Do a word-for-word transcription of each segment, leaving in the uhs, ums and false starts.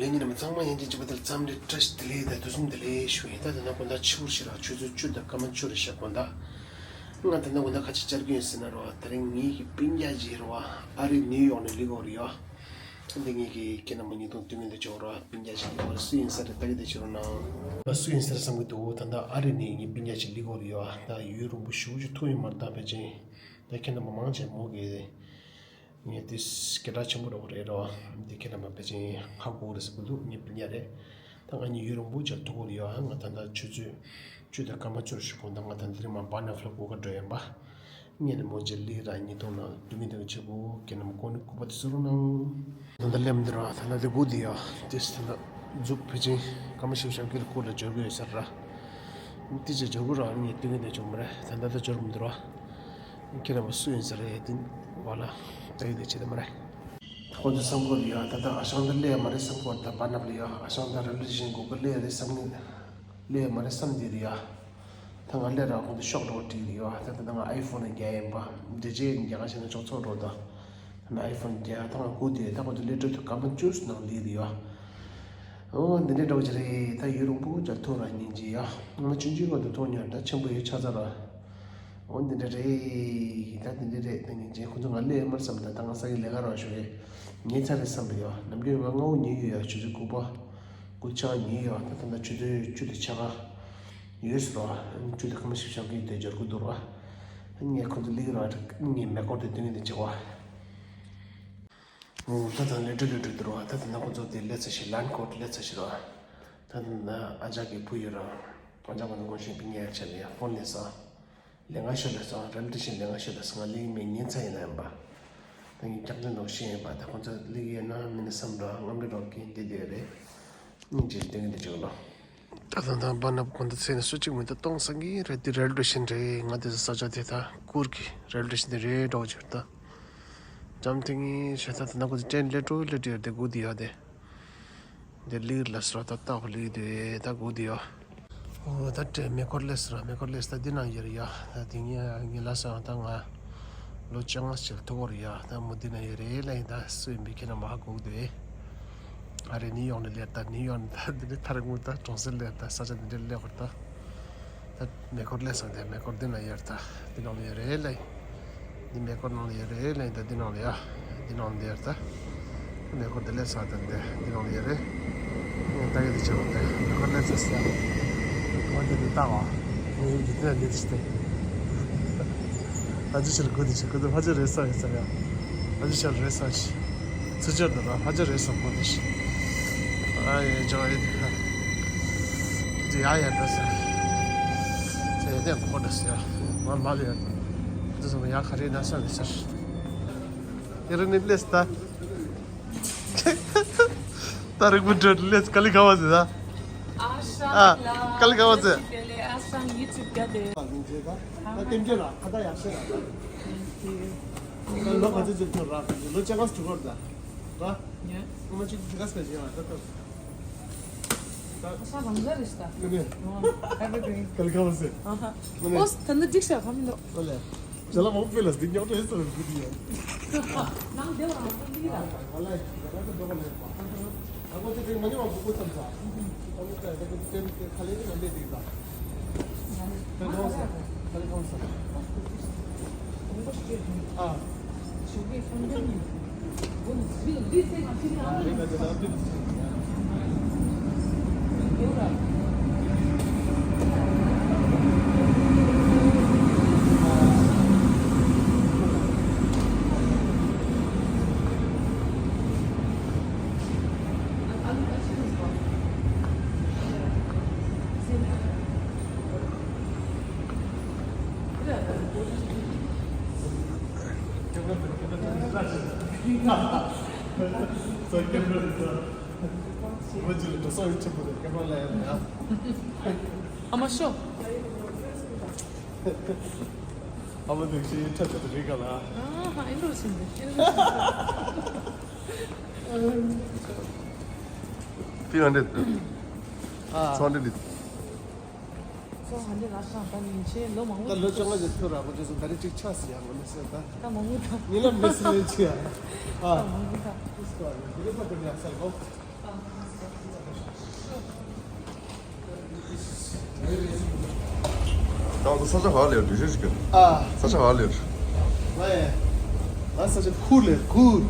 ལས་ཉིན་རིམ་ཚང་མ་ཡན་ཆད་གཅིག་པ་དེར་འཚམས་འདྲི་བཀྲ་ཤིས་བདེ་ལེགས་དང་དུས་གསུམ་བདེ་ལེགས་ཞུ་ཡིན། ད་དེ་ན་དགོང་དག་ཕྱི་པོར་ཞིག་ར་ཆུ་ཚོད་བཅུ་དང་སྐར་མ་བཅུ་རེ་ཤག་དགོང་དག་ང་དེ་ན་དགོང་དག་ཁ་ཆེ་བཅར་རྒྱུ་ཡིན་ཟེར་ན་རོ། དེ་རིང་ངེད་ཀྱི་སྤུན་ཀྱག་ཅིག་རོ། ཨ་རི་ནིའུ་ཡོག་ནས་ལི་གོ་རི་ཡོ། ད་འདི་ངེད་ཀྱི་ཁྱེད་རྣམ་པ་ཉིས་སྟོང་བདུན་ངེད་འདི་ཆོག་རོ། སྤུན་ཀྱག་ཅིག་ལི་གོ་རི་སུ་ཡིན་ས་རེད། ད་གི་དེ་ཆོག་རོ་ན། སུ་ཡིན་ས་རེད་བསམ་གི་འདུག་ད་ལྟ་ཨ་རི་ནས་ངེད་སྤུན་ཀྱག་ཅིག་ལི་གོ་རི་ཡོ། ད་ཡུན་རིང་པོ་ཞེ་པོ་ཅིག་ཐུག་ཡོད་མ་རེད། ད་ཕལ་ཆེར་ད་ཁྱེད་རྣམ་པ་མང་ཆེ་མོ་གི་ངས་དེ་སྐད་གྲགས་ཆེན་པོ་འདྲ་པོ་རེད་རོ། འདི་ཁྱེད་རྣམ་པ་ཕལ་ཆེར་ཧ་གོ་གི་རེད་ཟེར་གི་འདུག་ངའི་སྤུན་ཀྱག་རེད། ད་ང་གཉིས་ཡུན་རིང་པོ་ཅིག་ཐུག་གི་རེད་ཡོ། ང་ད་ལྟ་ཆུ་ཚོད་བཅུ་དང་སྐར་མ་བཅུ་རེ་ཞིག་གོང་ད་ང་ད་འདི་རིང་མ་བར་ན་ཕ་ལ་སྒུག་ག་འགྲོ་ཡིན་པ། ངས་ནི་མོ་ཇེ་ལི་ར་ཉིས་སྟོང་ན་བདུན་ངེས་དང་ཆེ་བོ་ཁྱེད་རྣམ་པ་ཀོ་ནི་སྐུ་པ་དེ་ཚོ་རུ་ནང་། ད་ལྟ་སླེབས་འདི་ར་ད་ལྟ་དེ་སྒུག་འདི་ཡོ། དེ་ད་ལྟ་འཛུགས་ཕལ་ཆེར་སྐར་མ་བཞི་བཅུ་ཞེ་བརྒྱད་ལ་སྐོར་ལ་འབྱོར་གི་ཡོད་ས་ར། དེ་ཅིག་འབྱོར་གི་ར་ངས་བདུན་ངེས་དང་ཆེ་བོ་མ་རེད། ད་ལྟ་ད་འབྱོར་མི་འདུག་ར། ཁྱེད་རྣམ་པ་སུ་ཡིན་ཟེར་རེད་དེ་བ་ལ་ད་ཡོད་དེ་བྱེད་དེ་མ་རེད། ཁོ་ཚོ་བསམ་གོ་རེད་ཡ། ད་ལྟ་ཨ་ཞང་ད་སླེབས་མ་རེད་བསམ་གོ། ད་བར་ན་ཕ་ལ་ཡ་ཨ་ཞང་ད་རེ་ལི་ཞིང་སྒུག་ག་སླེབས་རེད་བསམ་གི། སླེབས་མ་རེད་བསམ་དེ་རེད་ཡ། ད་ང་སླེབས་ར་ཁོ་ཚོ་ཤོག་གྲོགས་བྲིས་རེད་ཡ། ད་ད་ང་ཨའི་ཕོན་ནས་རྒྱག་ཡིན་པ། འདྲེ་རྗེས་རྒྱག་ག་བྱས་ན་ཆོག་ཚོགས་གྲོགས་ད། ང་ཨའི་ཕོན་རྒྱག་ད་ང་སྒུག་དེ་ད་ཁོ་ཚོ་སླེབས་འགྲོ་དུས་སྐར་མ་བཅུ་ནང་སླེབས་རེད་ཡ། ཨོ་འདི་འདྲའི་འདྲ་བོ་ཅིག་རེད། ད་ཡུན་རིང་པོ་ཅིག་ཐུག་ར་ཉིན་གཅིག་ཡ། ང་ཆུང་ཆུང་སྒང་དུ་ཐུག་མྱོང་། ད་ཆེན་པོ་ཡོད་ཆགས་ཚར་ར། འོ་འདི་འདྲ་རེད། ད་འདི་འདྲ་རེད། ད་ཉིན་གཅིག་ཁོ་ཚོ་ང་སླེབས་མར་བསམ། ད་ད་ང་ས་ཡི་ལས་ཀ་རོགས་ཞུ་རེད། ཉལ་ཚར་རེད་བསམ་པ་ཡོད། ནམ་རྒྱུན་ང་སྔ་བོ་ཉལ་གི་ཡོད། ཆུ་ཚོད་དགུ་པ་དགུ་ཆ་ཉལ་ཡོད། ད་ད་ད་ཆུ་ཚོད་བཅུ་དང་ཕྱེད་ཀ་ཡོད་ཟེར་རོ། བཅུ་དང་སྐར་མ་བཞི་བཅུ་ཞེ་བརྒྱད་དེ་འབྱོར་གི་འདུག་རོ། ངས་ཁོ་ཚོ་སླེབས་རོ། ངས་མེ་འཁོར་དེ་སྟོན་གི་འདུག་བྱེད་གོ། འོ་ད་ད་ལས་འགྲོ་ལས་འགྲོ་འདུག་རོ། ད་ད་ན་ཁོ་ཚོ་དེ་སླེབས་ཚར་ཞིག་ལན་ཀོ་ཊི་སླེབས་ཚར་ཞིག་རོ། ད་ད་ན་ཨ་ཅག་གི་བུ་ཡོད་རོ། ཨ་ཅག་ཁོ་ཚོ་དགོངས་ཞུས་པའི་ཉལ་ཆ་ལ་ཡ་ཕོན་སླེབས་སོང་། ལས་ང་ཤོད་ལ་སོང་། རེ་ལི་ཊི་ཤན་ལས་ང་ཤོད་ལ་སོང་། ང་ལིག་མེད་ཉན་ཚ་ཡིན་ན་ཡིན་པ། ད་ངས་སྐྱག་རྫུན་འདྲ་བཤད་ཡིན་པ། ད་ཁོ་ཚོ་ལིག་ཡོད་ན་མིན་ན་བསམ་འགྲོ། རྔམ་འདྲ་འདྲ་གིན་བསྡད་བསྡད་རེད། སྙིང་རྗེ་སྟོན་གི་འདུག་ཅིག་ལོ། ད་ད་ད་བར་ན་དགོང་དག་ཚེས་ནས་སུ་གཅིག་མི་འདུག་སྟོང་སང་གི་རེད། དེ་རེ་ལི་ཊི་ཤན་རེད། ང་དེ་ས་ཆ་དེ་ད་གུར་གི་རེ་ལི་ཊི་ཤན་དེ་རེད་འགྲོ་གི་ད། འཇམ་ཐིང་ངེ་ཤ་ད་ད་ན་ཁོ་ཚོ་ཏྲེན་ལེ་ཀྲོ་ལེ་ཀྲོ་ཡོད་དེ་སྒུག་དེ་ཡོད་དེ། འདི་ལིར་ལ་སོ་ད་ལྟ་བུ་ལིར་དུ་ད་གུ་དེ་ཡོ། འོ་ད་ཏྲེ་མེ་འཁོར་ལས་སོ་ར། མེ་འཁོར་ལས་ད་འདི་ན་ཡོད་རེད་ཡ། ད་དེ་ངས་ངས་ལ་སོ་ད་ང་ལོ་བཅོ་ལྔ་ཞིག་ཐུག་གོ་རེད་ཡ། ད་མོ་འདི་ན་ཡོད་རེད་ལ་ཡིན། ད་སུ་ཡིན་པའི་ཁྱེད་རང་མ་ཧ་གོ་གི་འདུག་ཨེ། ཨ་རེ་ནིའུ་ཡོག་ནས་སླེབས། ད་ནིའུ་ཡོག་ནས་ད་འདི་ནས་ཐར་མུ་ད་གྲོང་གསེབ་སླེབས། ད་ས་ཆ་འདི་འདྲ་སླེབས་གོ་ད། ད་མེ་འཁོར་སླེབས་སོང་། དེ་མེ་འཁོར་འདི་ན་ཡོད་རེད། ད་འདི་ནང་ལ་ཡོད་རེད་ལ། འདི་མེ་འཁོར་ནང་ལ་ཡོད་རེད་ལ། ད་འདི་ནང་ལ་ཡ། འདི་ནང་ལ་ཡོད་རེད། ད་མེ་འཁོར་འདི་སླེབས་སོང་། ད་འདི་འདི་ནང་ལ་ཡོད་རེད། ངས་ལྟ་གི་འདི་བྱས་པ་དེ་མེ་འཁོར་སླེབས་སོང་ཟེར། འོ་འདི་འདི་ལྟ་བ། ངས་འདི་འདི་ན་འདི་འདི་ཞིག་སྟེ། ད་ཅི་ཕྱིར་སྒུག་འདི་ཞིག་སྒུག་འདི་ཕ་ཅི་རེད་ས་ཡོད་ས་ཡ། ད་ཅི་ཕྱིར་རེད་ས་ཞིག་ཚུར་ཕྱིར་འདི་ལ་ཕ་ཅི་རེད་ས་སྒུག་འདི་ཞིག་ཨ་ཡེ་ཇོ་ཡེ། ཡ་ཡ་འགྲོ་ཟེར། ཚེ་ཡ་དེ་གོ་འགྲོ་ཟེར། མ་མ་ལ་ཡ། འདི་ཚོ་ཡ་ག་རེ་ན་ས་རེད་ཟེར། ཡ་རེ་ནི་ལེས་ད། ད་རིག་པ་འགྲོ་ལེས་ཀ་ལི་ག་བ་ཟེར་ད། ཨ་ཀ་ལི་ག་བ་ཟེར། ད་ལྟེམ་ཅེ་ལ་ཁ་ད་ཡག་ཤེས་ར། ད་ལོ་ག་ཚོད་ཅིག་ཐོར་ར། ལོ་ཅག་ག་སུ་གོར་ད། ར། ཉེ། ཨ་མ་ཅིག་དེ་ག་སྐད་ཆ་ཡང་ད་ད། ས་རང་འཇགས་རེད་ཤག་ད། ཨ་ནི། ཨ་ཧ་ཧེ་པི་ཌེ། ཀལ་ཁ་བ་སེ། ཨ་ཧ། ཨ་ནི། ཨོ་ད་ནི་འགྲིག་ཤག་ག་མི་འདུག་ཨོ་ལེ། ཇ་ལ་མང་པོ་ལ་འདི་ཉོག་ཏོ་ཡོད་ས་རེད་གུ་དི་ཡ། ནང་དེ་བ་རང་པོ་འདི་ར། ཨ་ལེ། ཇ་ལ་ད་འགྲོ་ག་ལེ་པ། ཨ་ཧ། ཨ་ཁོ་ཚོ་དེ་མ་ཉོ་བ་སྒུག་སྒུག་བསམ་ས། ཨ་ནི་ད་ད་དེ་དེ་ཁ་ལེ་ནི་ང་འདྲེ་འགྲིག་ད། ཨ་མ་ཤོ། ཨ་མ་འདུག་ཤེས་ཁྲ་ཆ་དུ་རིག་ག་ལ། ཨ་ཧ་ཨིན་འགྲོ་ཟིན་འདུག་ཨིན་འགྲོ་ཟིན་འདུག་པི་ཧན་ཌེ་ཌི། ཨ། ཚོ་ཧན་ཌེ་ཌི་ལི། ཚོ་ཧན་ཌེ་ཌི་ལ་ཤང་ད་ནི་ཆེ་ལོ་མང་པོ། ད་ལོ་བཅོ་ལྔ་ཞིག་ཐུག་ར་གོ་ཅེ་སོ་ད་རེ་གཅིག་ཆགས་སི་ཡ་མ་ནི་སེ་ད། ད་མང་པོ་ད། ཉི་ལམ་མེ་སི་ལེ་ཆི་ཡ། ཨ། ད་མང་པོ་ད། ཨིས་ཀོ་ཨ་ལེ་ཇི་ལེ་པ་ཏེ་ཡ་སལ་གོ། ཨ། ད་ང་ཚོ་ས་ཆ་ག་ལེར་འགྲུལ་བཞུད་ཅིག་ཨ། ས་ཆ་ག་ལེར། ང་ཡ། ང་ས་ཆ་ཁུར་ལེར་ཁུར།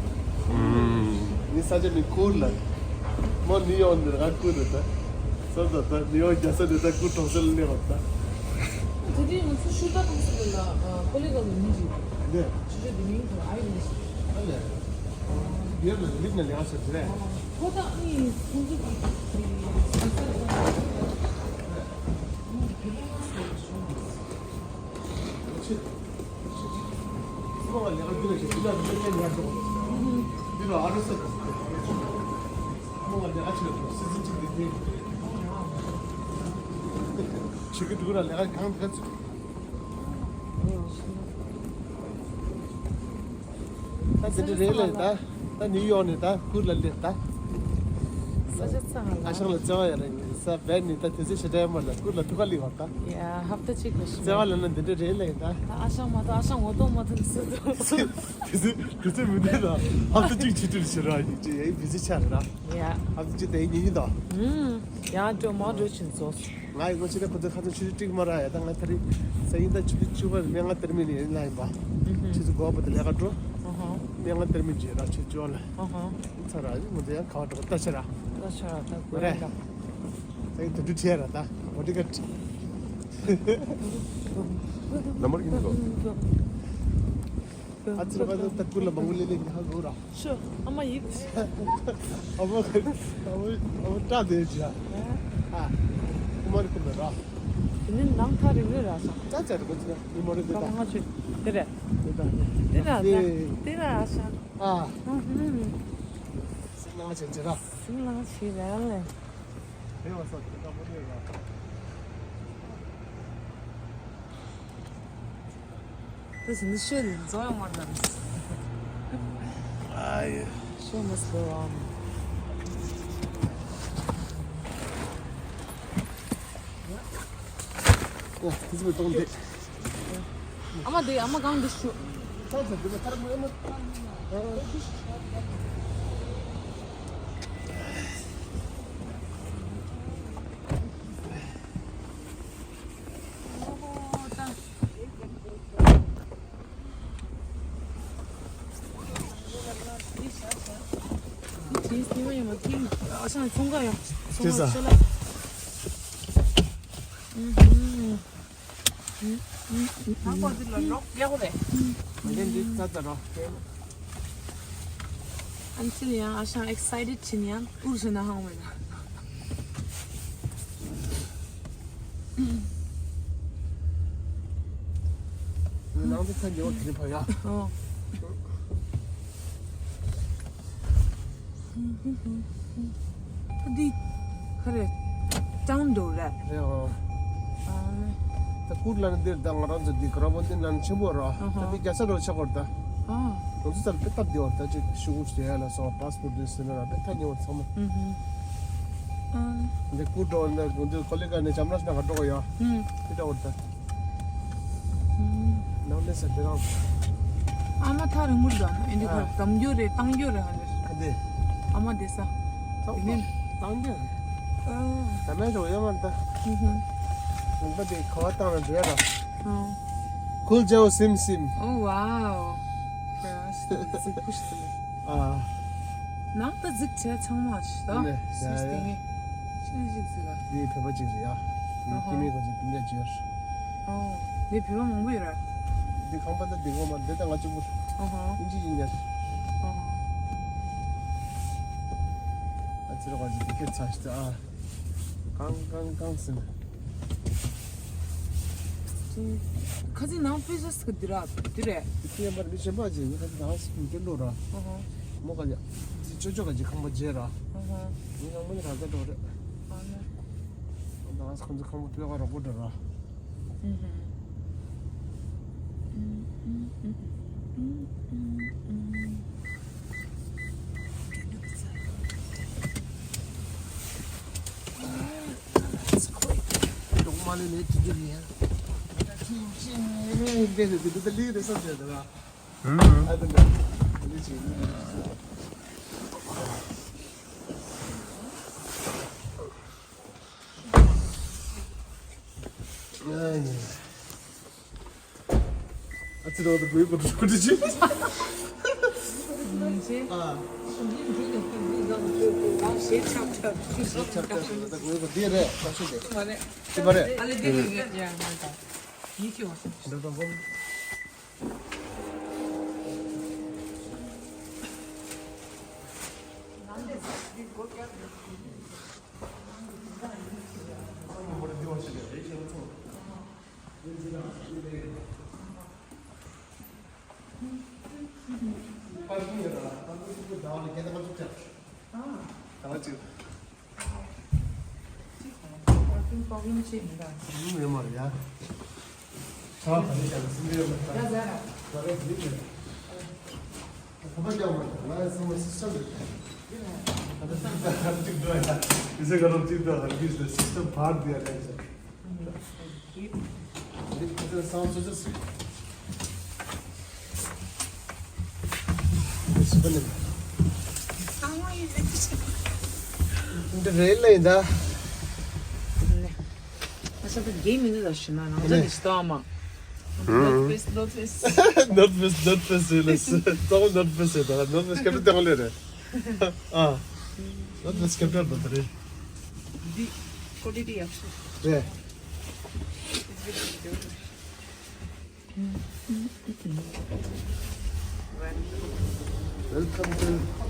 ཨུམ། ནི་ས་ཆ་ནི་ཁུར་ལ། མོ་ནིའུ་ཡོག་ནི་ང་ཁུར་རེད་ད། ས་ད་ད་ནིའུ་ཡོག་རྒྱལ་ས་ནི་ད་ཁུར་གྲོང་གསེབ་ལ་གནས་པ་ད། དེ་དུས་ང་ཚོ་ཤུ་པ་ཁང་སི་ལ་ཀོ་ལི་ག་ལ་མི་རེད། ནས། ཆུ་ཆུ་དེ་མིང་དང་ཨ་ཡི་ལས། ཨ་ལས། ཡོད་ལ་ལིབ་ནས་ལས་ཀ་བྱེད་དེ་རེད། ཁོ་ད་ཨི་ཁོང་ཚོ་གི་གི་ས་ས་ད་དེ་འདྲ་རེད་ལས་ད། ད་ནིའུ་ཡོག་ནས་ད་ཁུར་ལ་སླེབས་ད། ས་ཆ་ཚང་ལ། ཨ་ཞང་ལ་བརྩེ་བ་ཡོད་རེད། ས་བས་ནི་ད་དེ་ཚོ་ཞེ་དྲག་མ་ལ་ཁུར་ལ་ཐུག་ག་ལི་བ་ད། ཡ་ཧབ་ཏ་གཅིག་ལ་ཞིག་བརྩེ་བ་ལ་ན་འདི་འདྲ་རེད་ལས་ད། ད་ཨ་ཞང་མ་གཏོགས་ཨ་ཞང་ངོ་གདོང་མ་ཐུག་སྲིད་དོ། དེ་ཚོ་དེ་ཚོ་མི་འདུག་ད། ཧབ་ཏ་གཅིག་ཕྱི་དྲིལ་ཞེ་ར་ཡིན་ཅེ་ཡ་བི་ཟི་ཆགས་རེད་ད། ཡ། ཧབ་ཏ་གཅིག་དེ་ཡིན་ཡིན་ད། ཨུམ། ཡ་འགྲོ་མ་འགྲོ་ཕྱིན་ཚོ། ང་ཡི་ངོ་ཤེས་ན་ཁོ་ཚོ་ཁ་ཚོན་ཆུ་ཆུ་ཀྲིག་མ་ར་ཡ། ད་ང་ད་རེས་ས་ཡིན་ད་ཆུ་ཚོད་བཅུ་པ་རེད། སྨན་ཁང་དེར་མིན་ནི་ཡིན་ལ་ཡིན་པ། ཆུ་ཚོད་དགུ་པ་དེ་ལས་ཀ་འགྲོ། སྨན་ཁང་དེར་མིན་རྗེས་ར་ཆུ་ཚོད་བཅུ་ལ་ཚར་ར་ཡིན། ངོ་ཚ་ཡང་ཁ་བ་འགྲོ་ལྟ་ཆེ་ར། ལྟ་ཆེ་ར་ད་དགོས་རེད་ད། ད་ཡིན་དུ་དུ་ཆེ་ར་ད་འོ་དེ་ག་ལ་མར་ཡིན་གོ། ཨ་ཙི་ར་པ་ད་ཀུ་ལ་མང་པོ་ལེ་ལེ་ཧ་གོ་ར། ཤོ། ཨ་མ་ཡིབ། ཨ་མ་ཨ་མ་ཨ་མ་སྐྲ་དེ་ཅི་ཡ། ཨ། ཀུ་མ་རི་ཀུ་མ་ར། དེ་ནི་ནང་ཐག་རིང་རེད་ར་ས། ད་ཅི་རེད་པ་ཅི་ན་མི་མོ་རེད་དེ་ད། ང་ཆུ། དེ་རེད། དེ་ད། དེ་ར་ད། དེ་ར་ས། ཨ། ཨ་ཧུམ། སེམས་ནང་ཆེན་ཅི་ར། སེམས་ནང་ཆེ་ར་ལེ། དེ་བ་ས་དེ་ད་མོ་རེད་ར། Listen, this shit is so much fun. Aye. Show must go on. Yeah, this is my phone. I'm a day, I'm a gun dish. ཨ་ནི་ཅི་ལ་ཡང་ཨ་ཞང་excited ཕྱིན་ཡང་ཨུར་ཟེར་ན་ཧང་བས་ན། ནང་དུ་ཚ་ཉེ་བ་དེ་ཕ་ཡ། ཨོ། འདི་ག་རེ་ཀྲང་འདུག་རེད། རེད་ཨོ། ཨ་ནི། ད་ཀུར་ལ་ནི་འདིར་ད་ང་རང་ཚོ་འདི་ག་ར་བོ་འདི་ན་ཆེན་པོ་ར། ད་འདི་རྒྱ་ས་རོ་ཆགས་པར་ད། ཨ། ང་ཚོ་ཚར་དཔེ་སྟབས་བདེ་བར་ད་ཅིག་ཤུ་གུ་ཞེ་ཡ་ལ་སོགས་པ་པ་སི་པོར་ཊི་འདི་ཟེར་ན་ར་དཔེ་ཐག་ཉེ་བ་ཚང་མ། ཨུ་ཧུ། ཨ། འདི་ཀུར་འགྲོ་འདི་ང་ཚོ་ཀོ་ལི་ག་ནས་ཇམ་ར་ཤ་ན་ག་འགྲོ་གི་ཡོད། ཨུ། དེ་འདྲ་བར་ད། ནང་ལས་ས་དེ་རང་། ཨ་མ་ཐག་རིང་མོ་རེད་ད། ཨེ་འདི་ཁར་ཨ། གམ་རྒྱུ་རེད་བཏང་རྒྱུ་རེད་ཧ་ལས། ག་དེ། ཨ་མ་བསྡད་ས། ཐོག་དེ་ནས། བཏང་རྒྱུ་རེད། ཨ། ད་མེད་འགྲོ་ཡོད་མ་རེད་ད། ཧུ་ཧུ། ལུང་པ་དེ་ག་བ་བཏང་ན་འགྲོ་ཡ་ར། ཨ། ཁུལ་ཇའོ་སིམ་སིམ། ཨོ་ཝའོ། ཡ་ཤི་ད་ཟིག་ཁུ་ཤི་ད། ཨ། ནང་ད་གཟིགས་བྱས་ཚང་མ་ཤི་ད། ནས་ཤི་ཡ་ཡ། སྟེང་ངེ་ཤི་ན་ཤི་ཟིག་ལ། འདི་བོད་པ་ཅིག་རེད་ཡ། ཨ་ཧ། ཁྱིམ་མི་གོ་ཅིག་སྤུན་ཀྱག་ཅིག་ཡོད། ཨོ། འདི་བོད་པ་མང་པོ་ཡོད་ར། འདི་ཁང་པ་འདི་འདི་ངོ་མ་འདི་ད་ང་གཅིག་པུ། ཨ་ཧ། ཨིན་ཇི་ཡིན་ཡ། ཨ་ཧ། ཨ་ཙི་ར་ག་ཅིག་འདི་ཁྱེད་ཚ་ཤི་ད་ཨ། གང་གང་གང་ཟིན། ཁ་སང་ནང་ཕི་ཟ་སི་ཀ་འདི་ར་འདི་རེད། དེ་ཡན་པར་མི་གཞན་པ་ཅིག་ངས་ཁ་སང་ནང་སི་ཀ་འདི་འགྲོ་ར། ཨ་ཧ། མོ་ག་ཡ། དེ་ཅོ་ཅོ་ག་ཅིག་ཁང་པ་མཇལ་ར། ཨ་ཧ། ངས་ནང་མོ་ནི་ར་ས་འགྲོ་རེད། ཨ་ནི། ནང་སི་ཁོང་ཚོ་ཁང་པ་ཕུད་ག་རོགས་པོ་འགྲོ་ར། ཨ་ཧ། ཨ་ཙི་རོ་དུ་གུའི་པོ་ཏོ་ཁུ་ཏི་ཅི། ཨ། ཆབ་ཆབ་ཆབ་ཆབ་ད་གུའི་པོ་འདི་རེད། ད་ཤི་འདི། མ་རེད། ཅི་མ་རེད། ཨ་ལེ་འདི་རེད། ཡ་མ་ད། ཡིད་ཆེས་བ། འདི་དང་གོ། འདི་རེད་ལེ་ད། ཨ་ཤ་ད་རྒྱའི་མི་འདུག་ད་ཞུ་ན་ནང་ཚན་ནི་ཤི་ཏོ་ཨ་མ། North Face, North Face. North Face, North Face ཡོད་ལེ། ཚང་མ་North Face ཡོད་ད། North Face ཁེ་ཏོ་ཏེ་ལེ་རེད། ཨ། North Face ཁེ་ཏོ་ད་རེད། འདི་ཀོ་ལི་ཊི་ཡག་ཤོས། རེད། Welcome to.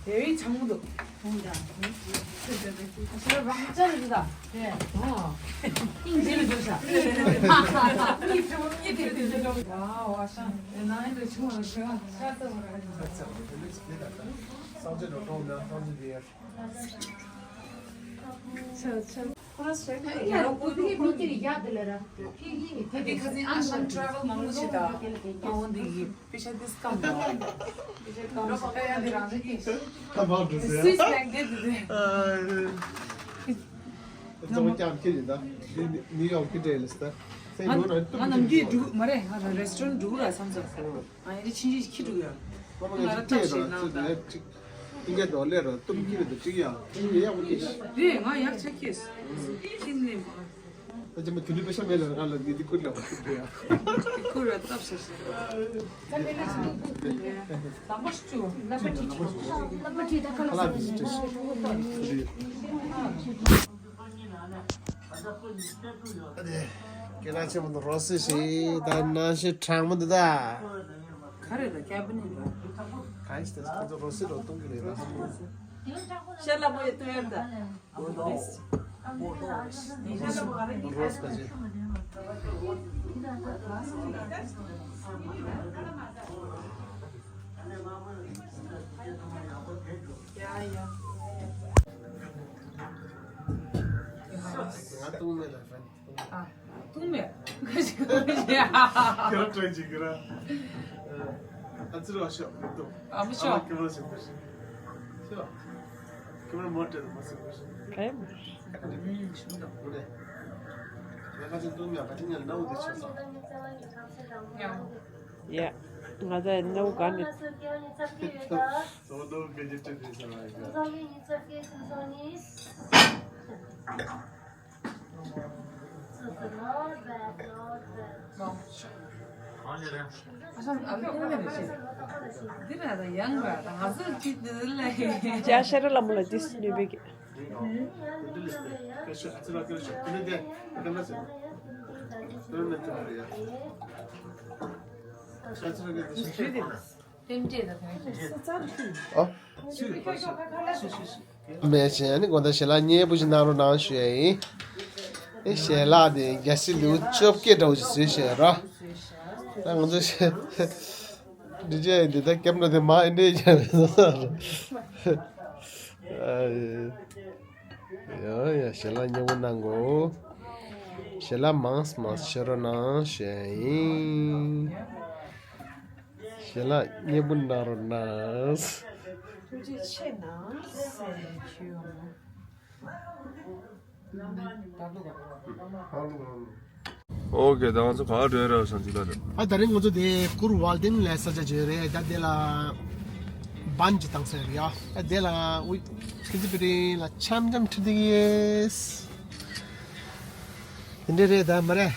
དེ་བས་ཚ་མོ་འདུག་ཨ་མ། ཨ། དེ་བས་ཚ་མོ་འདུག་ཨ། ཨ་ཤ་རང་ཅག་རེད་ད། ཨ། ཨིན་ཇི་ལ་འགྲོ་ཤག་ཨ་བ་ཤ་ཨེ་ན་ཨེ་འདྲ་ཆུང་བ་ལ་ཤ་ཤ་ཚ་བ་ར། ཆ་ཆ། ང་ནམ་རྒྱུན་འགྲོ་མ་རེད། ང་རེ་སི་ཊོ་རན་འགྲོ་ར་བསམ་ཚར། ཨ་ཡིན་རེ་ཕྱིན་ཆད་ཁྱི་འགྲོ་ཡ། ང་ར་ཐབས་ཤེས་གནང་ད། ཏིང་ཀ་དོ་ལེ་རོ་ཏུམ་ཀི་རེ་དུ་ཅིག་ཡ། ཏིང་ཡ་ཡག་པོ་ཏིག་རེད། ང་ཡག་ཆ་ཁེས། ཁྱིམ་ནས་མ། ད་ཅི་མ་དུ་ནི་པེ་ཤ་མེད་ལ་ང་ལ་ནི་དི་ཀུར་ལ་བ་ཏུ་རེད་ཡ། དི་ཀུར་ལ་སྟབས་ཤེས་ཤེས། ལམ་པ་ཤུ་ལམ་པ་ཁྲི་ཁྲི་ལམ་པ་ཁྲི་ད་ཁ་ལ་ཁ་ལ་སི་ཏི་ཁྱེད་རང་ཆེན་མོ་ནི་རོ་སི་ཞིག་ད་ནང་ཞིག་གྲང་མོ་འདུག་ད། ག་རེ་ད་ཀྱ་བི་ནེ་ཊ་རེད། གང་ཞིག་ད་ཁོ་ཚོ་རོ་སི་རོ་གཏོང་གི་རེད་ད། ཤ་ལ་མོ་ཡི་ཏུ་ཡར་ད། རོ་སི་ད་ཅི། ཡ་ཡ། ང་གཏོང་མེད་ལ་ཧྥན། ཨ། གཏོང་མེད། ཁ་ཅིག་གཏོང་མེད་ཡ། ཁྱོད་ཀྱིས་ག་རེ། ཨ་ཙི་རོ་ཤོག་མི་གཏོང་། ཨ་མི་ཤོག་ཁྱོད་ར་ཤོག་ཤོག་ཁྱོད་ར་མོ་ཊ་མ་ཤོག་ཤོག་ག་ཡ་མོ། ཁ་ཅིག་གཏོང་མེད་ཁ་ཅིག་ཉལ་ན་འུ་དེ་ཤོག་ས། ཡ། ཡ། ང་ཚ་ནའུ་ག་ནས། ཅ་ཤ་ར་ལ་མོ་ལ་ཏིས་ནུས་པའི་གི། ཨ། མེད་ཅེ་ནི་དགོང་དག་ཞལ་ལག་མཉེས་པོ་ཞིག་གནང་རོགས་གནང་ཞུ་ཡ་ཡིན། ཨེ་ཞལ་ལག་དེ་རྒྱ་སེ་ལེའུ་བཅོ་བརྒྱད་འདྲ་བོ་ཞིག་བཟོས་བཞག་ར། ད་ང་ཚོ་ཞལ། འདི་ཅི་ཡིན་འདི་ད་ཀེམ་ར་དེ་མ་ཨེ་འདྲས་ཡིན་ཡ་ཡ་ཞལ་ལག་མཉེས་པོ་གནང་གོ། ཞལ་ལག་མང་མང་བྱེད་རོགས་གནང་ཞེས་ཡིན། ཞལ་ལག་མཉེས་པོ་གནང་རོགས་གནང་། ཐུགས་རྗེ་ཆེ་གནང་ཟེར་ཞུ། ཨོ་ཀེ། ད་ང་ཚོ་ག་པར་འགྲོ་ཡ་རེད་བསམ་ཅིག་ལ་རེད། ཨ་ད་རིང་ང་ཚོ་དེ་ཀུར་ཝལ་ཏིན་ལ་ས་ཆ་ཅིག་ཡོད་རེད། ད་དེ་ལ་བན་ཅིག་བཏང་ས་རེད་ཡ། ཨ་དེ་ལ་ཨུ་ཁི་ཙི་པི་རི་ལ་འཆམ་འཆམ་ཁྲིད་དེ་ཡེས། དེ་འདྲ་རེད་ད་མ་རེད།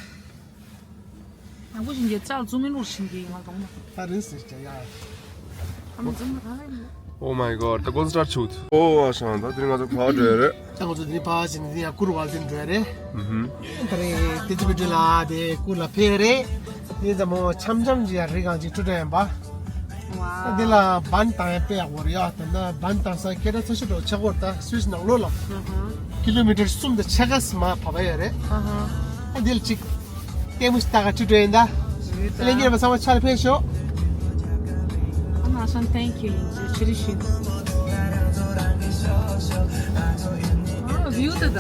ནག་པོ་བཞིན་གྱི་ལྕགས་བཙུགས་མིན་ལོར་བཞིན་གྱི་ང་གང་མ། ཨ་རིང་སི་ཅ་ཡ། ཨ་མ་འཛུམ་མ་གང་ལ་ཡིན། Oh my god, the gold star shoot. ཨོ་ཨ་ཞང་ད་དེ་ང་ཚོ་ཕར་འགྲོ་ཡ་རེད། ད་ང་ཚོ་དེ་ཕར་ཕྱིན་ནས་ཡང་ཀུར་ཝལ་ཏིན་འགྲོ་ཡ་རེད། ཨུ་ཧུམ། ད་རེས་དེ་ཚོ་བི་ཌིའོ་ལ་དེ་ཀུར་ལ་ཕེབས་རེད། དེ་ཙམ་མོ་འཆམ་འཆམ་གྱི་ཡ་རི་གང་ཅིག་ཁྲུ་དྲན་པ། ཨ་འདི་ལ་བན་བཏང་ཡ་དཔེ་ཡག་པོ་རེད་ཡ། ད་ན་བན་བཏང་ས་སྐད་གྲགས་ཚ་ཤོས་འགྲོ་ཆག་པོ་ད་སུད་སི་ནང་ལོགས་ལ། ཀི་ལོ་མི་ཊར་གསུམ་དང་ཕྱེད་ཀ་སི་མ་བབས་ཡ་རེད། ཨ་འདི་ལ་ཅིག་ལྟད་མོ་ཞིག་ལྟ་ག་ཁྲིད་འགྲོ་ཡིན་ད། ཨ་ལས་ཉེར་མ་ཚང་མ་ཆ་ལ་ཕེབས་ཤོག་ཨ་མ་ཤང་ཐེང་ཁྱུ་ཡིན་ཚུལ་ཆི་རི་ཤི། ཨ་བིའུ་དེ་ད།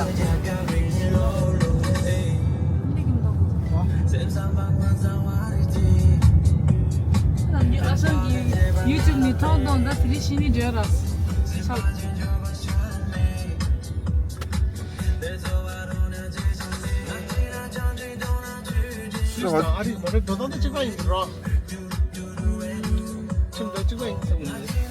ཨ་ཤང་གི་ཡུ་ཊུབ་ནི་ཐོག་དོན་ད་དེ་རི་ཤི་ནི་འདྲ་ར། ཨ་རིག་མ་རེད། འགྲོ་སྟངས་དེ་གཅིག་པ་ཡིན་རོ། ཁྱིམ་དང་གཅིག་པ་ཡིན་བསམ་གྱི་འདུག་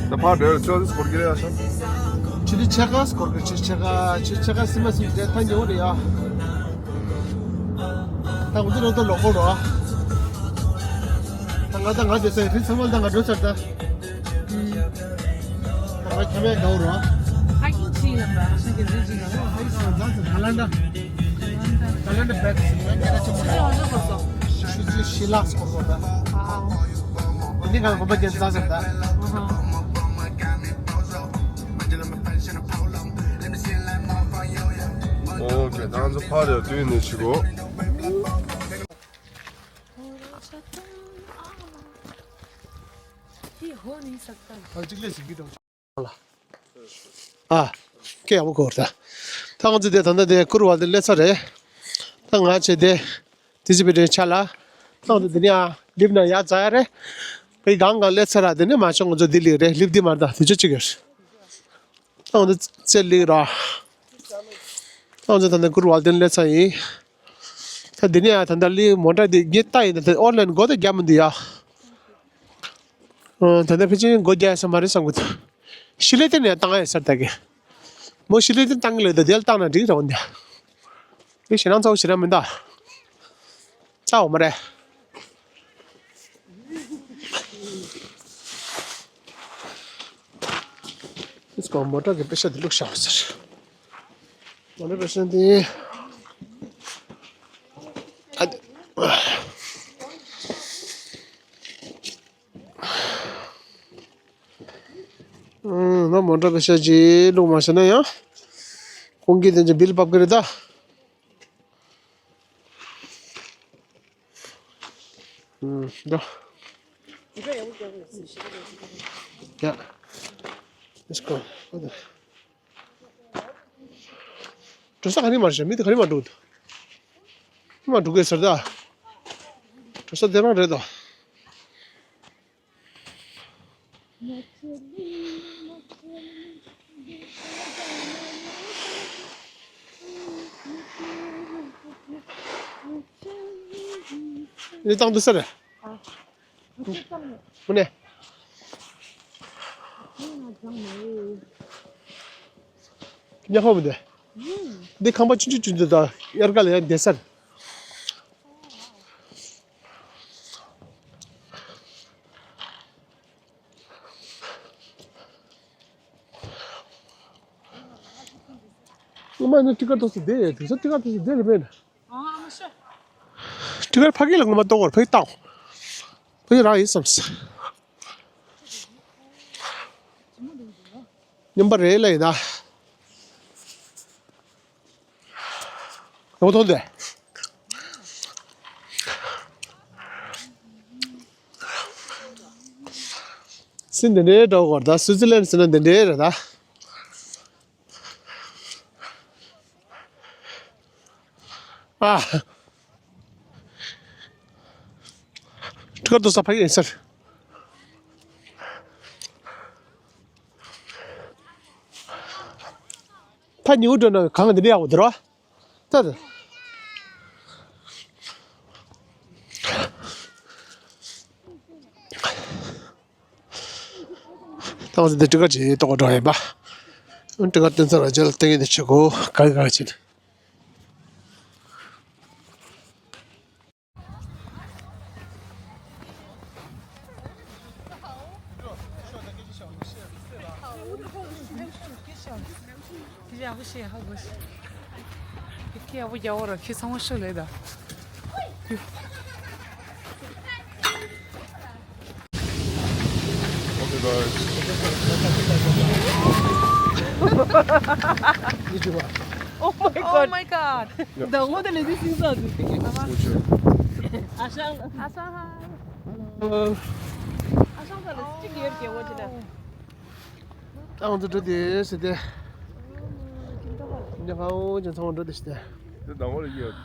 ད་ཕར་འགྲོ་ཆོག་སྐོར་གྱི་རེད་ཤག་ཆུ་ཚོད་ཕྱེད་ཀ་སྐོར་གྱི་ཆུ་ཚོད་ཕྱེད་ཀ་ཆུ་ཚོད་ཕྱེད་ཀ་སི་མ་སི་དེ་ཐང་ཉེ་བོ་རེད་ཡ། ད་ང་ཚོ་རང་ཚོ་ལོག་གོ་རོ། ད་ང་ད་ང་དེ་ཚོ་རི་ཚང་མ་ད་ང་འགྲོ་ཚར་ད། ད་ང་ཁྱམས་ཡ་དགའ་བོ་རོ། ཧ་ཀིང་ཆི་ཡིན་ལ་ད་ཧ་ཀིང་རི་ཅི་ཡིན་ལ་ཧ་ཀིང་ཟ་ཟ་ཧ་ལ་འདྲ། ཧ་ལ་འདྲ་བེད་ཟིན་ང་ཉེ་ར་ཆེན་པོ་རོ། ཆུ་ཚོད་ཕྱེད་ཀ་སྐོར་རོ་ད། འདི་གང་གོམ་པ་རྒྱན་ཙག་ཙག་ད། ཨོ་ཁེ། ད་ང་ཚོ་ཕར་ཡར་བསྟུན་ནས་ཕྱི་གོ། ཨ་གཅིག་ལས་ཟིན་གྱི་འདུག་ཨ་སྐད་ཡག་པོ་གོ་ར། ད་ང་ཚོ་དེ་ད་ལྟ་དེ་ཀུར་ཝལ་ཏིན་སླེབས་ཚར་རེད། ད་ང་ཚོ་དེ། དེ་ཚོ་བི་ཌིའོ་ཆ་ལ། ད་ང་ཚོ་དེ་ནས་ཡང་ལིབ་ནང་ཡར་འཛེག་ཡ་རེད། ཕ་གི་གང་གང་སླེབས་ཚར་ར། དེ་ནས་མ་ཤོང་ང་ཚོ་དེ་ལིབ་རེད། ལིབ་དེ་མར་ད་དེ་ཚོ་གཅིག་ཡོད། ད་ང་ཚོ་རྩེ་ལིབ་ར། ད་ང་ཚོ་ད་ལྟ་ཀུར་ཝལ་ཏིན་སླེབས་ཚར་ཡིན། ད་དེ་ནས་ཡང་ད་ལྟ་ལིབ་མོ་ཊ་དེ་ངས་ལྟ་ཡིན་ད་དེ་ཨོ་ལན་སྒོ་ད་རྒྱབ་མི་འདུག་ཡ། ཨ་ད་ལྟ་ཕལ་ཆེར་སྒོ་རྒྱག་ས་མ་རེད་བསམ་གི་འདུག་ཤི་ལེ་ཏེ་ནས་བཏང་ཡ་ས་ད་གི་མོ་ཤི་ལེ་ཏེ་བཏང་གི་ལེ་ད་དེ་ལ་བཏང་ན་འགྲིག་ར་འོན་ཏེ། དེ་ཞེ་སྣང་ཚ་བོ་ཞེ་དྲག་མི་འདུག་ཚ་བོ་མ་རེད། ཨིས་ཀོ་མོ་ཊ་གི་པེ་ཤ་དེ་བླུགས་བཞག་ཟེར། མོ་ཊ་པེ་ཤ་དེ། ཨ་དེ། ཨང་། ང་མོ་ཊ་པེ་ཤ་ཅིག་བླུགས་མ་བཞག་ན་ཡང་། ཁོང་གིས་དེ་ཚོ་བིལ་ཕབ་ཀྱི་རེད་ད། ཨུམ། འགྲོ། ཡ། Let's go. འགྲོ་ས་ག་ནས་མར་བྱས། མི་དེ་ག་ནས་མར་འགྲོ་གི་འདུག་ག་ནས་མར་འགྲོ་གི་ཟེར་ད། འགྲོ་ས་དེ་རང་རེད་དོ། ནི་བཏང་འདུག་ས་རེད། ཨ། ཨུ་ནེ། ཉ་ཧོ་མི་འདུག་འདི་ཁང་པ་ཆུང་ཆུང་ཆུང་ཆུང་དང་དབྱར་ཁ་ལ་ཡང་བསྡད་ས་རེད། སྔོན་མ་ནི་ཊི་ཀར་ཐོག་སུ་བསྡད་ཡོད། དེང་སང་ཊི་ཀར་ཐོག་སུ་བསྡད་རེད་མེད་ན། ཊི་ཀར་ཕ་གི་ལ་སྔོན་མ་གཏོང་བར་ཕ་གི་བཏང་། ཕ་གི་རག་ཡིན་བསམ་སོང་། མཉམ་པ་རེད་ལ་ཡིན་ན། ཡོང་ཐོང་དེ། སྲིད་འདི་འདྲའི་འདྲ་བོ་གོ་རེད་ད། སུའི་ཙི་ལན་ཟེར་ན་འདི་འདྲའི་རེད་ད། ཨ། ཁྲི་ཁར་དུ་ས་ཕ་གི་ཡིན་ཟེར། ཕ་ཉིའུ་འགྲོ་ན་གང་འདི་འདྲ་ཡག་པོ་འདུག་རོ། ད་ད། ད་ང་ཚོ་འདི་ཊི་ཀེ་ཊི་ཅིག་གཏོང་ག་འགྲོ་ཡིན་པ། ཊི་ཀེ་ཊི་སྟོན་ཚར་བ་རྗེས་ལ་སྟོན་གྱི་འདི་བྱེད་དགོས་ག་གི་ག་གི་བྱེད། Okay, guys. Oh my god. Oh my god. ད་འོ་ད་ལས་དེ་སིང་ས་དུ། What's up? ཨ་ཞང་། ཨ་ཞང་ཧ། ཨ་ཞང་ས་ལ་གཅིག་ཡོད་ཀྱི་འོ་ཅི་ད། ཨང་དུ་འགྲོ་དེ་སི་ཏེ། ཉ་ཁའོ་ཅན་ཚང་མ་འགྲོ་དེ་སི་ཏེ། དེ་དང་པོ་ལ་ཡོད།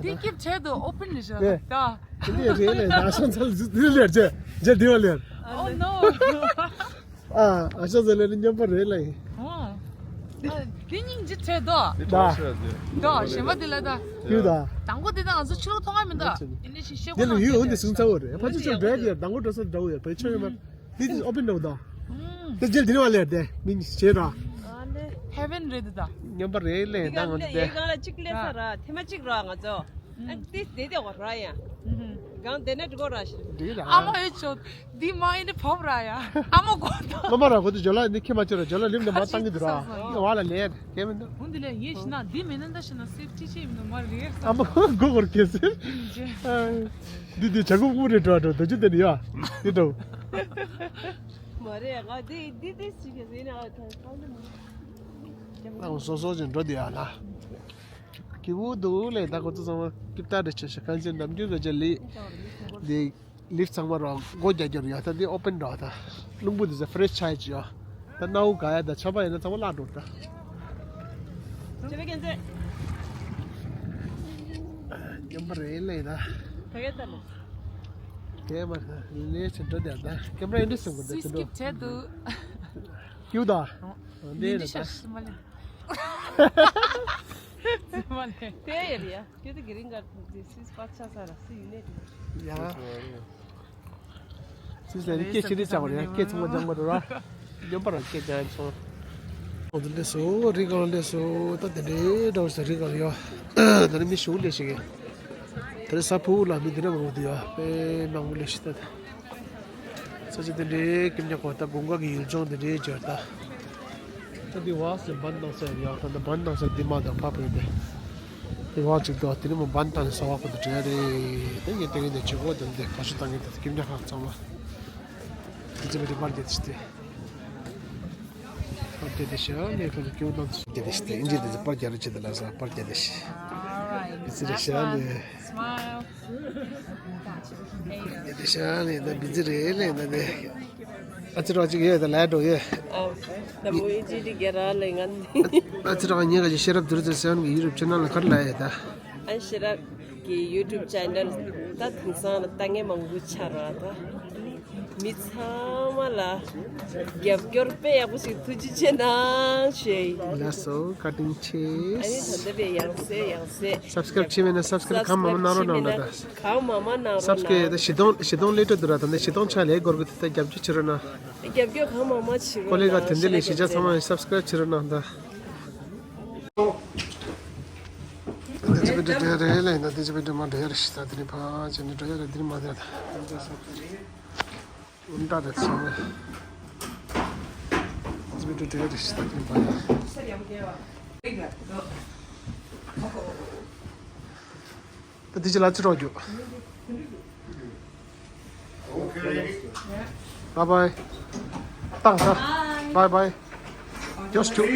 དེ་སྐྱིབས་བྱས་དུ་ཨོ་པན་ལས་བཞག་ད། དེ་ནས་རེད་ལས་ད་ཨ་ཞང་ཚ་ལ་ཟུ་དེ་ལས་ཅེ་ཇེ་དེ་བ་ལས། Oh no. ཨ་ཨ་ཞང་ཚ་ལ་ནི་མཉམ་པ་རེད་ལ་ཡིན། ཨོ། དེ་སྙིང་རྗེ་བྱས་དོ། དེ་གྲོགས་ཤོད་དེ། དོ་གཞན་པ་དེ་ལ་ད། ཡོད་ད། དང་པོ་དེ་ད་ང་ཚོ་ཕྱི་ལོགས་མཐོང་ང་མི་འདུག་ཨ་ནི་ཞིག་ཤེས་དེ་ལ་ཡོད་འོན་ཏེ་སུང་ཚ་བོ་རེད་ཕ་ཆུ་ཆུ་བྲལ་དེ་དང་པོ་འགྲོ་ས་འདྲ་བོ་ཡོད་པའི་ཆོས་ཡོད་མ། དེ་དེ་ཨོ་པན་འདྲ་བོ་ད། དེ་རྗེས་དེ་ནི་བ་ལེར་དེ་མིང་བྱེད་ར། ཧེ་ཝན་རེད་ད། མཉམ་པ་རེད་ལས་ད་ང་ཚོ་དེ། ཡེ་གང་ལ་གཅིག་ལས་ས་ར་ཐེ་མ་གཅིག་ར་ང་ཚོ། ཨ་ཏིས་དེ་དེ་བ་ར་ཡ། གང་དེ་ན་འགྲིག་གོ་ར་ཞིག་འགྲིག་ལ། ཨ་མ་ཨེ་ཆོ། འདི་མ་ཨེ་ནི་བབ་ར་ཡ། ཨ་མ་གོ་ད། མ་མ་ར་གོ་དུ་ཇོ་ལ་ནི་ཁྱེད་མ་ཆོ་ར་ཇོ་ལ་ལིམ་ནི་མ་བཏང་གི་འདུག་ར། ཨ་བ་ལ་ལས་ཁྱེད་མི་འདུག་འོན་དེ་ལས་ཡེ་ཤི་ན་འདི་མེད་ན་ད་ཤི་ན་སེབ་ཅི་ཅི་ཡིན་ནོ་མ་རེད། ཨ་མ་གོ་གོར་ཁེ་སི། འདི་འདི་ཇ་གུ་ཀུ་རེ་འགྲོ་འགྲོ་དུ་ཅི་དེ་ནི་ཡ། འདི་འགྲོ། མ་རེད་ང་འདི་འདི་འདི་ཅི་ཁེ་སི་ཡིན་ན་ཨ་ད་ད་ནི་མ། ཨ་སོ་སོ་ཅན་འགྲོ་དེ་ཡ་ལ། ཀི་བུ་དུ་ལས་ད་ཁོ་ཚོ་ཚང་མ་ཀིབ་ཏ་རེ་ཆེ་ཤ་ཁན་ཅན་ནམ་རྒྱུན་ག་ཅེ་ལི། དེ་ལིབ་ཚང་མ་རོ་སྒོ་རྒྱག་རྒྱུ་རེད་ཡ། ད་དེ་ཨོ་པན་རོ་ད། རླུང་བུ་དེ་ཚོ་ཧྥི་རེ་ཤི་ཆགས་ཀྱི་ཡོད། ད་སྣ་བུག་ག་ཡ་ད་ཆ་པ་ཡིན་ན་ཚང་མ་བརླག་འགྲོ་ད། ཅེ་ལི་ཀན་ཙེ། མཉམ་པ་རེད་ལས་ད། ད་ག་ད་ལོ། དེ་མ་ལས་ཆེ་འགྲོ་དེ་ད་ཀེམ་ར་ཨིན་དྲི་སེམས་གོ་དེ་སུས་ཀིབ་བྱས་འདུག་ཀིབ་ད། འདི་འདི་ཤ་ཤི་མ་ལེ། མ་ལེ། དེ་ཡ་རེད་ཡ། ཁྱོད་དེ་གི་རིང་ག་དེ་སིས་པ་ཆ་ས་ར་སི་ཡིན་ནས་དེ། ཡ། སིས་ལ་ནི་སྐད་ཆེ་རེ་ཆགས་པ་རེད་ཡ། སྐད་ཚང་མ་སྦྱང་མ་འགྲོ་ར། སྦྱོང་པ་ར་སྐད་སྦྱང་ཡ་སོང་། ཨོ་དེ་འདྲས་སོ་རི་གང་འདྲས་སོ་ད་དེ་འདྲས་འདྲ་བོ་ས་རི་གང་ཡོད། ད་ནི་མི་ཞུགས་ལས་ཤིག་གི། དེ་རིང་ས་ཕུ་ལ་མི་དེ་འདྲ་མང་པོ་འདུག་ཡ། དཔེ་མང་པོ་ལས་ཤི་ད་དེ། ས་ཆ་དེ་འདྲའི་ཀིམ་ཉག་པ་ད་དགུན་ཁ་གི་ཡུལ་ལྗོངས་དེ་འདྲའི་འབྱོར་ད། ད་འདི་བ་སེ་བན་དང་སེ་ཡག་ད་འདི་བན་དང་སེ་འདི་མ་དང་ཕ་བུ་དེ། དེ་བ་ཅིག་ད་དེ་ནི་མོ་བན་དང་སེ་བ་པ་དེ་འདྲ་རེད། དེ་ངས་དེ་ངས་དེ་ཆུ་གོ་དེ་འདི་ཁ་ཤུ་ད་ངས་དེ་ཀིམ་ཉག་ཁ་ཚང་མ། དེ་ཚེ་བི་དེ་པར་རྒྱག་དེ་ཤི་དེ། པར་རྒྱག་དེ་ཤི་ཨ་ནེ་ཁ་ལ་ཀེའུ་དང་དེ་དེ་ཤི་དེ་ཨིན་ཇི་དེ་ཚེ་པར་རྒྱག་རེ་ཆེ་དེ་ལ་ས་པར་རྒྱག་དེ་ཤི། དེ་ཚེ་རེ་ཤི་ཨ་ནེ། དེ་ཤ་ནི་ད་བི་ཛི་རེད་ལེ་ད་ནི། ཨ་ཅི་རོ་ཅིག་ཡོད་ད་ལ་འགྲོ་ཡོད། ད་བུ་ཨི་ཅི་ཏི་གེ་ར་ལེ་ང་ནི། ཨ་ཅི་རོ་ཉེ་ག་ཅིག་ཤེས་རབ་དུར་ཚེ་སེ་ཝན་གི་ཡུ་ཊུབ་ཆེ་ནལ་ལ་ཁར་ལ་ཡོད་ད། ཨ་ཤེས་རབ་གི་ཡུ་ཊུབ་ཆེ་ནལ་ད་དེང་སང་ལ་ལྟ་ངན་མང་པོ་ཆགས་ར་ད། མི་ཚང་མ་ལ་རྒྱབ་སྐྱོར་དཔེ་ཡག་པོ་ཞིག་ཐུགས་རྗེ་ཆེ་གནང་ཞེས། ལགས་སོ་བཀའ་དྲིན་ཆེ། ཨ་ནི་ད་ལྟ་བས་ཡང་སེ་ཡང་སེ། སབ་སི་ཀ་རབ་བྱས་མེད་ན་སབ་སི་ཀ་རབ་གང་མང་མང་གནང་རོགས་གནང་ད། གང་མང་མང་གནང་རོགས་གནང་། སབ་སི་ཀ་རབ་ད་བཞི་སྟོང་བཞི་སྟོང་སླེབས་འགྲོ་འདུག་ར། ད་ནི་བཞི་སྟོང་ཆ་ལས་འགོར་གི་འདུག་ད་རྒྱབ་སྐྱོར་བྱེད་རོགས་གནང་། རྒྱབ་སྐྱོར་གང་མང་མང་བྱེད་རོགས། ཀོ་ལེ་ག་དེ་འདྲ་ལས་གཞིས་ཆགས་ཚང་མ་སབ་སི་ཀ་རབ་བྱེད་རོགས་གནང་ད། དེ་ཚོ་བི་ཌིའོ་འགྲོ་ཡ་རེད་ལ་ཡིན་ན་དེ་ཚོ་བི་ཌིའོ་མ་འགྲོ་ཡ་རེད་ཤི་ད་དེ་ནི་ཕ་ཆེ་ནི་འགྲོ་ཡ་རེད་དེ་ནི་མ་དེ་ད། འདྲ་རེད་སོང་། ཚིག་འབྲུ་དྲུག་རེ་ཞིག་ད་ཐེངས་པ་ཡིན། ད་དེ་ཅི་ལ་ཅི་རོགས་རྒྱུ། Bye bye། བཏང་ས། Bye bye། Just do.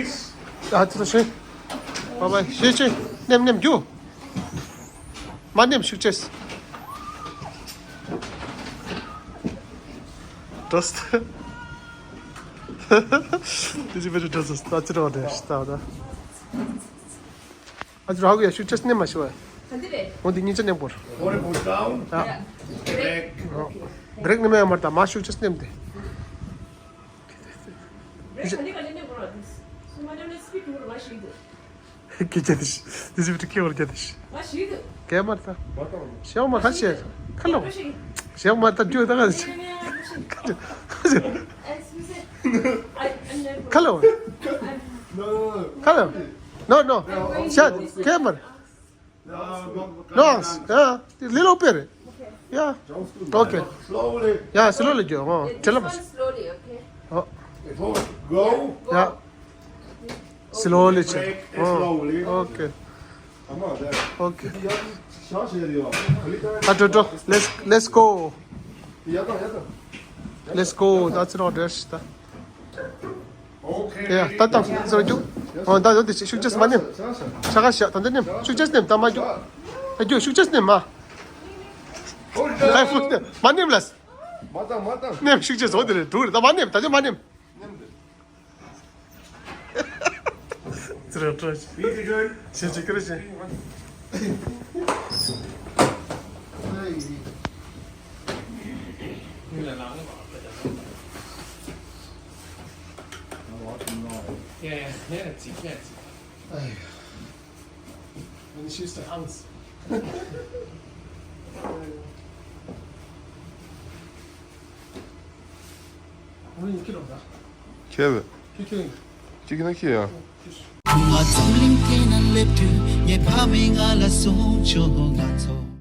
아, 또 다시. 봐봐, 쉬지. Nem, nem, you. My name, ཤུགས་ཆེ། Trust. This is very trust. That's it, order. Stop. ཨ་ཙི་རོགས་ཡ། ཤུགས་ཆེ་ནས་མ་ཤི་བ། ག་འདི་རེད། འོ་འདི་གཉིས་ཆ་ནས་བོར། Forty foot down. ཡ། Break. Break ནས་མེད་མར་ད་མ་ཤུགས་ཆེ་ནས་དེ། Break ག་འདི་ག་འདི་ནས་བོར། སུ་མ་ནས་སྤིད་དུ་བོར་མ་ཤི་འདུག་ཀི་ཅེ་དི་ཤི། དི་ཟི་བི་ཏི་ཁི་བོར་ཅེ་དི་ཤི། མ་ཤི་འདུག་ཀེ་མར་ད། ཤེའོ་མ་ཁ་ཤེ། ཁ་ལོ། ཤེའོ་མ་ད་ཇུ་ད་ག་ཤི། ཁ་ལོ། ཁ་ལོ། No, no, no. ཁ་ལོ། No, no. ཤ་ཀེ་མར། No, no, no. Yeah, little bit. Yeah. Okay. Slowly. Yeah, slowly. Go. Oh, tell him. Slowly, okay? Oh. Go. Yeah. Slowly. Break. Oh. Slowly. Okay. Come on, there. Okay. Let's, let's go. Let's go. That's not this. ཡ། ད་ད་ཟེར་རྒྱུ། འོ་ད་ཡོད་དེ། ཤུགས་ཆེ་མ་ནེམ། ཤ་ཁ་ཤ་ད་འདི་ནེམ། ཤུགས་ཆེ་ནེམ། ད་མ་རྒྱུ། ཨ་རྒྱུ་ཤུགས་ཆེ་ནེམ་མ། ཨ་ཧྥུ་མ་ནེམ་ལ། མ་ཏང་མ་ཏང་། ནེམ། ཤུགས་ཆེ་བཟོ་དེ་རེད། འགྲོ་རེད། ད་མ་ནེམ། ད་འདི་མ་ནེམ། ཙི་ར་ཏྲ་ཅི། ཞེ་ཅི་ཀི་རེ་ཅི། Yeah, yeah, yeah, it's, yeah, it's. And she's the house. ཁྱེད་བས། ཁྱེད་ཁྱེད། གཅིག་ན་ཁྱེད་ཡ། ཁྱེད། ཁུ་མ་འཛམ་གླིང་སྟེང་ན་སླེབས་དུས་ངའི་ཕ་མས་ང་ལ་གསུངས་བྱུང་། ང་ཚོ།